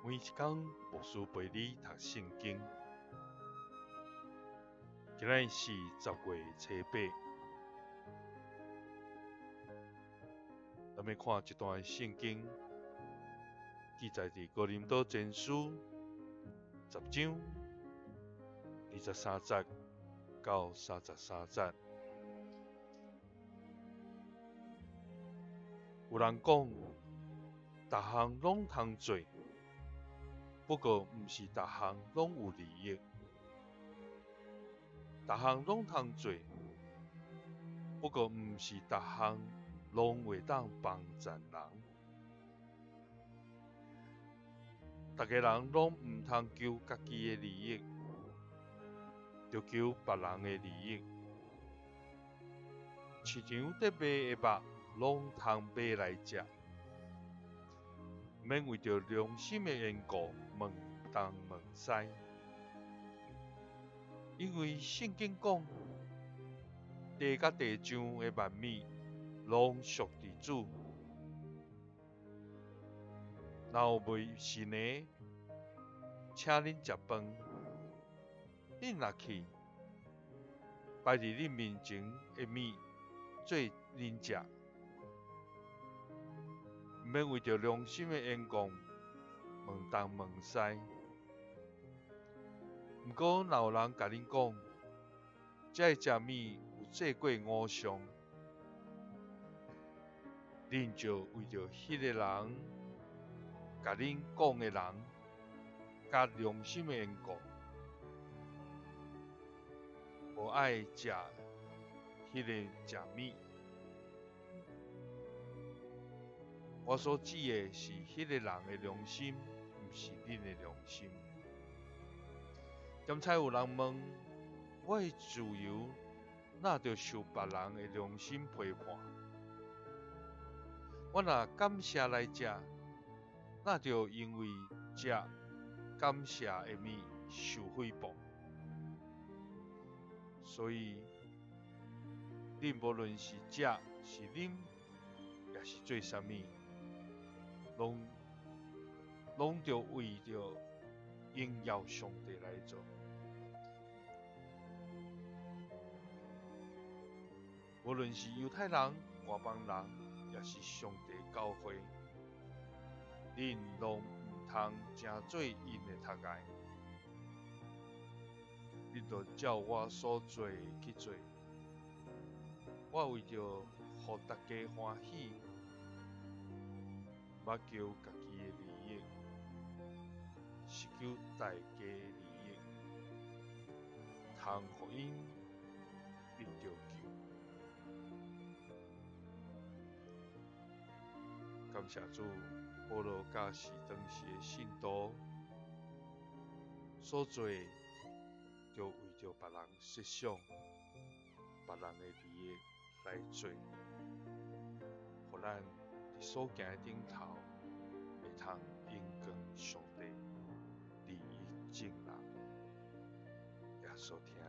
每一工牧師陪你讀聖經。今仔日是10月初8，咱欲看一段聖經，記載佇哥林多前書10章23節到33節。有人講，逐項攏通做，不過毋是逐項攏有利益。逐項攏通做，不過毋是逐項攏會當幫贊人。逐个人攏毋通求家己的利益，著求別人的利益。市場佇賣的肉攏通買來食，毋免為著良心的緣故問東問西。因為聖經講，地佮地上的萬物攏屬佇主。若有賣神的，請恁食飯，恁若去，擺佇恁面前的物做恁食，毋免為著良心的緣故問東問西。毋過，若有人共恁講，這个食物有祭過偶像，恁就為著彼个人共恁講的人，佮良心的緣故，無愛食彼个食物。我所指的是彼个人的良心，毋是恁的良心。敢猜有人問：我的自由哪著受別人的良心批判？我若感謝來食，哪著因為食感謝的物受誹謗？所以，恁無論是食是啉，抑是做啥物，攏攏著為著榮耀上帝來做。無論是猶太人、外邦人，抑是上帝教會，恁攏毋通成做𪜶的頭礙。恁著照我所做的去做。我為著予大家歡喜，毋捌求家己的利益，是求大家的利益，通予𪜶得著救。感謝主，保羅教示當時的信徒所做的，著為著別人設想，別人的利益來做，予咱佇所行的頂頭，會通榮光上帝，利益眾人。耶穌疼你。